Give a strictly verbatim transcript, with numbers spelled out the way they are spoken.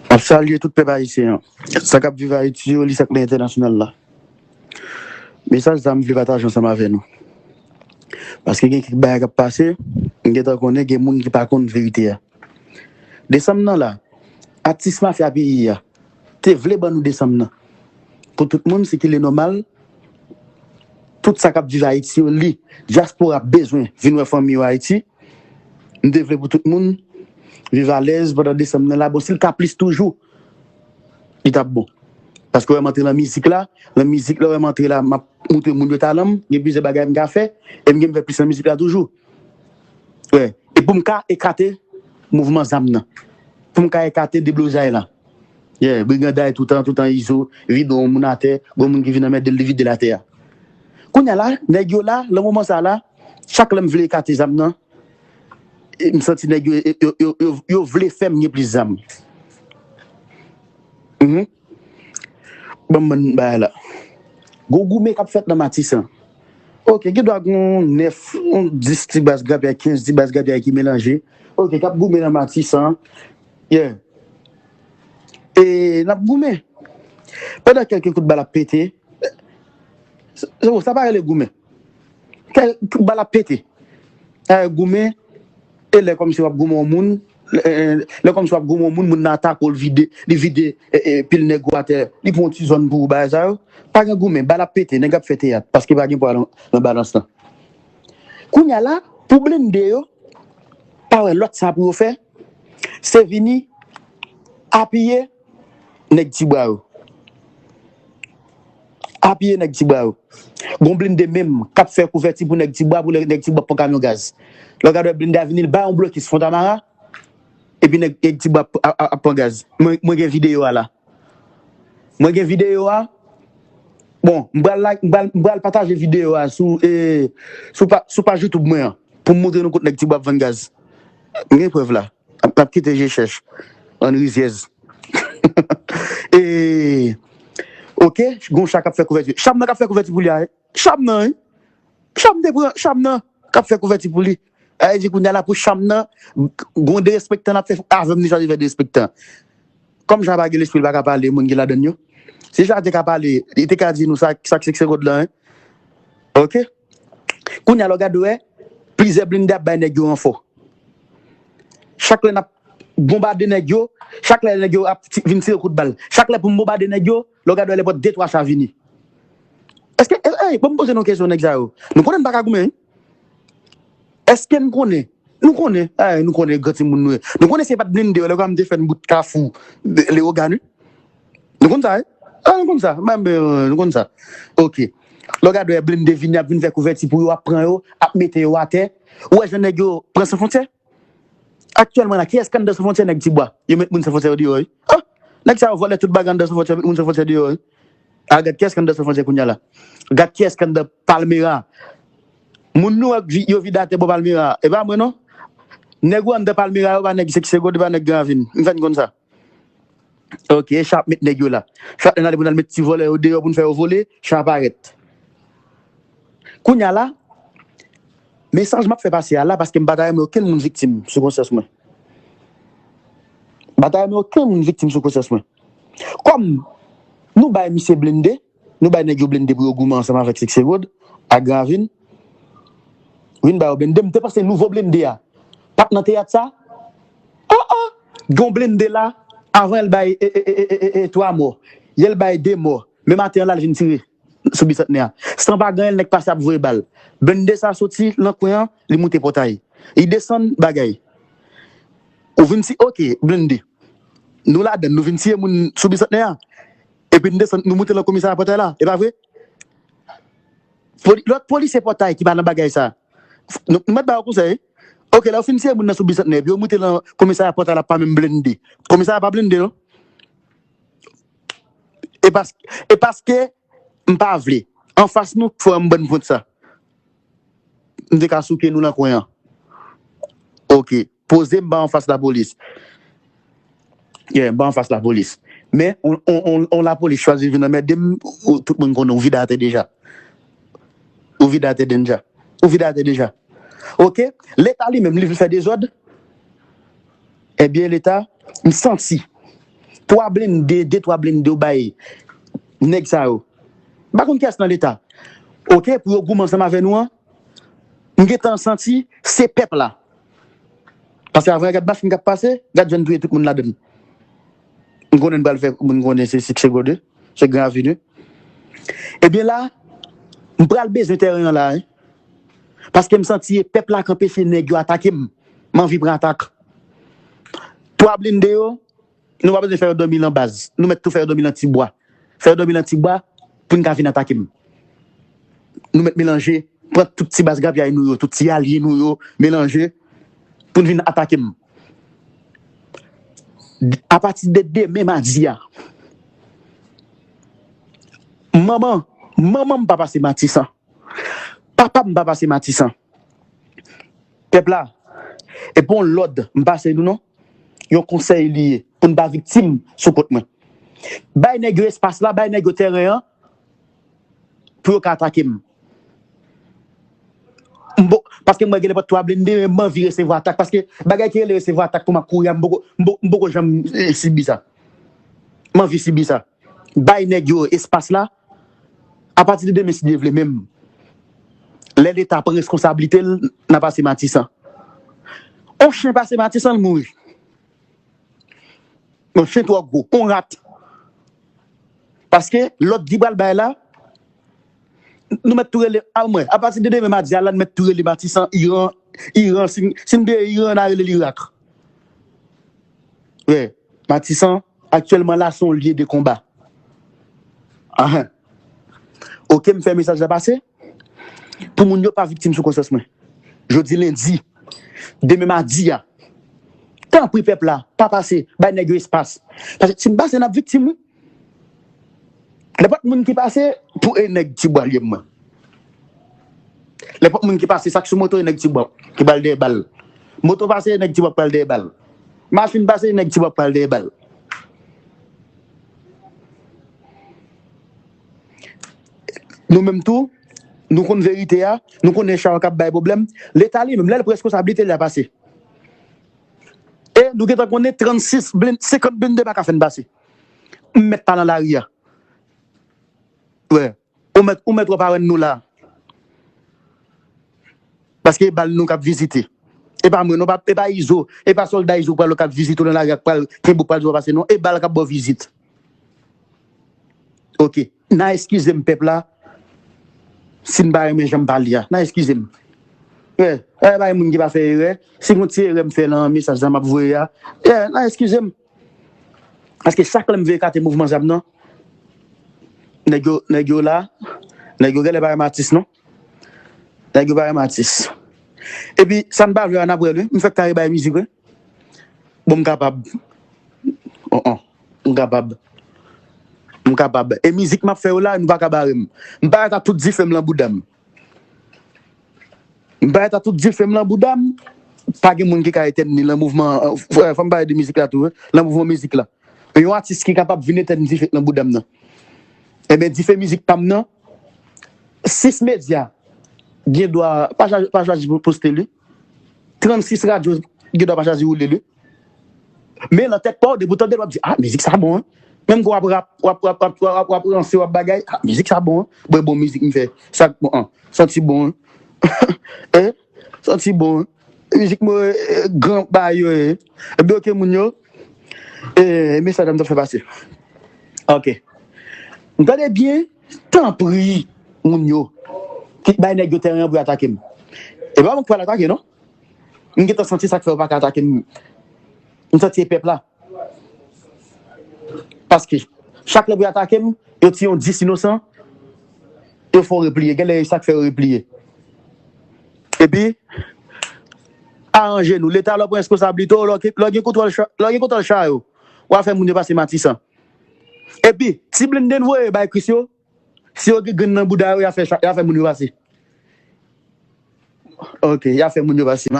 M ap salye tout pèp ayisyen an. Sa k ap viv Ayiti yo, li sa k nan entènasyonal la. Mesaj sa m vle pataje ansanm avè nou. Paske gen kèk bagay k ap pase, m gentan konnen gen moun ki pa konn verite a. Desanm nan la, atis mafya peyi a te vle ban nou desanm nan. Pou tout moun sikile nòmal, tout sa k ap viv Ayiti yo, li, dyaspora ap bezwen vin wè fanmi yo Ayiti. M te vle pou tout moun viv alèz pandan desanm nan la. Bon, si l ka plis toujou, li t ap bon. Paske w wè m antre nan mizik la, nan mizik la, w wè m antre la, m ap montre moun yo talan m, gen plizyè bagay m ka fè, e m gen m fè plis nan mizik la toujou. Wè, e pou m ka ekate mouvman zam nan. Pou m ka ekate deblozay la. Yeah, briganday toutan, toutan Izo, vide yon moun atè, gon moun ki vin anmède l, li vide l atè a. Kounye a la, nèg yo la, nan moman sa la, chak lè m vle ekate zam nan, e m santi nèg yo, yo, yo, yo, yo vle fè m gen plis zam. Mhm. Ban m bann bagay la. Gwo goumen k ap fèt nan Matisan. Ok, gen dwa gen yon nèf, yon dis ti baz grapyay, kenz ti baz grapyay ki melanje. Ok, k ap goumen nan Matisan. Yeah. E n ap goumen. Pandan kèlke kout bal ap pete, sa, sa pa rele goumen. Kèlke kout bal ap pete. Sa rele goumen, e lè kòmsi w ap goumen yon moun, lè, lè kòmsi w ap goumen yon moun, moun nan atake w, l vide, li vide, e, e, pil nèg ou atè, li pran yon ti zòn pou ou, bagay sa yo. Pa gen goumen, bal ap pete, nèg ap fè teyat, paske pa gen pwa nan, nan balans lan. Kounye a la, pou blende yo, pa wè lòt sa pou yo fè, se vini apiye nèg Tibwa yo. Apiye nèg Tibwa yo. Gon blende menm k ap fè kouvèti pou nèg Tibwa, pou nèg Tibwa pran kamyon gaz. Lè w gade blende a vini, l bay yon blokis Fontamara, epi nèg, nèg Tibwa ap, ap, ap pran gaz. Mwen, mwen gen videyo a la. Mwen gen videyo a. Bon, m pral la, m pral, m pral pataje videyo a sou, e, sou pa, sou paj YouTube mwen an. Pou m montre nou kot nèg Tibwa ap vann gaz. M gen prèv la. N ap, n ap kite je chèch. Ann rizyèz. E, ok, gon cha k ap fè kouvèti. Cham nan k ap fè kouvèti pou li a, wi. Cham nan, wi. Cham te pran, cham nan k ap fè kouvèti pou li. Sa vle di kounye a la pou cham nan, gon derespektan l ap fè avè m, li chwazi fè derespektan. Kòm cha pa gen lespri, l pa ka pale, moun ki ladann yo. Si cha te ka pale, li te ka di nou sa, sa k sèk segond lan, wi. Ok? Kounye a la w gade wè, plizyè blende ap bay nèg yo ranfò. Chak lè n ap bonbade nèg yo, chak lè nèg yo ap ti, vin tire kout bal. Chak lè pou m bonbade nèg yo, lè w gade wè lè pòt de twa cha vini. Èske, e, e, ban m poze nou kesyon nèg sa yo. Nou konnen n pa ka goumen, wi. Èske n konnen? Nou konnen, a, nou konnen gran timoun nou ye. Nou konnen se pa t blende yo, lè kòm te fè n bout Kafou, Leyogàn, wi. Nou konn sa, wi. A, nou konn sa. Menm, e, nou konn sa. Ok. Lè w gade wè blende vini, ap vin fè kouvèti pou yo, ap pran yo, ap mete yo atè. Ou wè jan nèg yo pran San Fwontyè? Aktyèlman la, kiyès k anndan San Fwontyè? Nèg Tibwa. Yo met moun San Fwontyè yo deyò, wi. A! Nèg sa yo vòlè tout bagay anndan San Fwontyè, met moun San Fwontyè deyò, wi. A, gad kiyès k anndan San Fwontyè kounye a la. Gad kiyès k anndan Palmera. Moun nou wè k vi-, yo vide atè bò Palmera. E pa mwen non. Nèg ou anndan Palmera yo pa nèg Sèk Segond, e pa nèg Gran Ravin. M fè n konn sa. Ok, cha ap met nèg yo la. Chak lè n ale pou n al met ti vòlè yo deyò pou n fè yo vole, cha parèt. Kounye a la, mesaj m ap fè pase a la, paske m pa ta renmen okenn moun viktim sou konsyans mwen. M pa ta renmen okenn moun viktim sou konsyans mwen. Kòm nou bay misye blende, nou bay nèg yo blende pou yo goumen ansanm avèk Sèk Segond ak Gran Ravin. Vin ba yo blende. M te panse nouvo blende a pa t nan teyat sa. Oh, oh! Gon blende la, avan yè l bay, e, e, twa mò. Yè l bay de mò. Men maten an la, l vin tire sou Bisantnè a. San pa gen anyen, nèg pase ap voye bal. Blende sa soti nan kwen an, li moute Pòtay. Li desann bagay. Ou vin ti, ok, blende. Nou ladann, nou vin tiye moun sou Bisantnè a. Epi n desann, nou moute nan komisarya Pòtay la. E pa vre? Poli-, lòt polisye Pòtay ki pa nan bagay sa. Nou, nou mèt ba yo konsèy. Ok, lè yo fin tiye moun nan sou Bisantnè, epi yo moute nan komisarya Pòtay la pa menm blende. Komisarya pa blende, non. E pas-, e paske m pa vle. Anfas nou, fò m bann pwent sa. M te ka souke nou nan kwen an. Ok. Poze m ba anfas lapolis. Yeah, m ba anfas lapolis. Men, on, on, on, on lapolis chwazi vin anmède m, ou, tout moun konnen ou vide atè deja. Ou vide atè deja. Ou vide atè deja. Ok? Leta li menm, li vle fè dezòd. Ebyen, Leta, m santi twa blende, de twa blende yo bay nèg sa yo. M pa konn kiyès nan Leta. Oke, pou yo goumen ansanm avè nou an, m gentan santi se pèp la. Paske avan, gad machin k ap pase, gad jan n touye tout moun ladan l. M konnen n pral fè moun konnen se Sik, se Gode, se Gran Aveni. Ebyen la, m pral bezwen tèren an la, wi. Paske m santi e pèp la k anpeche nèg yo atake m. M anvi pran atak. Twa blende yo, nou pa bezwen fè yo dòmi nan baz. Nou mèt tou fè yo dòmi nan ti bwa. Fè yo dòmi nan ti bwa pou n ka vin atake m. Nou mèt melanje, pran tout ti baz grapyay nou yo, tout ti alye nou yo, melanje pou n vin atake m. Apati de demen madi a, manman, manman m pa pase Matisan. Papa m pa pase Matisan. Pèp la, e pa yon lòd m pase nou non. Yon konsèy li ye pou n pa viktim sou kont mwen. Bay nèg yo espas la, bay nèg yo tèren an pou yo ka atake m. M bo- Paske m wè gen nenpòt twa blende, men m anvi resevwa atak. Paske bagay ki rele resevwa atak pou m ap kouri a, m poko, m po- m poko janm eh, sibi sa. M anvi sibi sa. Bay nèg yo espas la. Apati de demen, si Dye vle, menm lè Leta pran reskonsablite l, n a pase Matisan. On chen pase Matisan, l mouri. On chen twò gwo, on rat. Paske lòd ki pral bay la, nou mèt tou rele, a mwen, apati de demen madi a la, nou mèt tou rele Matisan, Iran, Iran, si, si n te Iran, n a rele l Irak. Wi, Matisan, aktyèlman la, se yon lye de konba. Ahan. Oke, m fè mesaj la pase. Pou moun yo pa viktim sou konsyans mwen. Jodi lendi, demen madi a, tanpri pèp la, pa pase, bay nèg yo espas. Paske si n pase, n ap viktim, wi. Nenpòt moun ki pase, pou e nèg Tibwa l ye mwen. Nenpòt moun ki pase, sa k sou moto, e nèg Tibwa, ki pral dèyè bal. Moto pase, e nèg Tibwa pral dèyè bal. Machin pase, e nèg Tibwa pral dèyè bal. Nou menm tou, nou konn verite a, nou konnen sa yo k ap bay pwoblèm. Leta li menm, lè l pran reskonsablite li a pase. E nou gentan konnen trannsis, blend- senkant blende pa ka fè n pase. M mèt pa nan lari a. Wè. Ou mèt, ou mèt wè pa wè n nou la. Paske e bal nou k ap vizite. E pa mwen, non, pa, e pa Izo, e pa sòlda Izo pral k ap vizite w nan lari a, k pral kenbe w, pral di w pa pase, non. E bal k ap ba w vizit. Oke. N a eskize m, pèp la, si n pa renmen jan m pale a. N a eskize m. Wè, e pa gen moun ki pa fè erè. Si gon ti erè m fè nan mesaj sa m ap voye a, e, n a eskize m. Paske chak lè m veye kate mouvman zam nan, nèg yo, nèg yo la, nèg yo genlè pa renmen atis non. Nèg yo pa renmen atis. Epi, sa n pa vle a, n ap wè l, wi. M fèk kare bay mizik, wi. Bon, m kapab. Oh, oh. M kapab. M kapab. E mizik m ap fè yo la, nou pa ka bare m. M parèt a tout dife m lan bouda m. M parèt a tout dife m lan bouda m. Pa gen moun ki ka etèn li lan mouvman, euh, fò m pale de mizik la tou, wi. Lan mouvman mizik la. Yon atis ki kapab vin etèn dife lan bouda m nan. Ebyen, dife mizik pa m nan, sis medya gen dwa pa chwazi, pa chwazi pou poste li. Trannsis radyo gen dwa pa chwazi woule li. Men lan tèt pa w, depi w tande l, w ap di, ah, mizik sa bon, wi. Menm ke w ap rap, w ap, w ap, w ap, w ap, w ap ranse, w ap bagay, ah, mizik sa bon, wi. Bon, bon mizik m fè. Sa k bon, an. Santi bon, wi. Eh? Santi bon, wi. Mizik mwen, eh, gran bagay yo, eh. Ebyen, oke, moun yo. Eh, mesaj la m t ap fè pase. Oke. M tande byen, tanpri, moun yo. Ki bay nèg yo tèren an pou yo atake m. E pa mwen ki pral atake, non. M gentan santi sa k fè yo pa ka atake m. M santi e pèp la. Paske, chak lè pou yo atake m, yo tiye yon dis inosan, yo fè w repliye. Genlè e sa k fè yo repliye. Epi, aranje nou. Leta lè w pran reskonsablite w, lè w gen, lè w gen kontwòl cha, lè w gen kontwòl cha yo, w a fè moun yo pase Matisan. Epi, ti blende n voye bay Kris yo, si yo gen grenn nan bouda yo, y a fè cha, y a fè moun yo pase. Oke, y a fè moun yo pase.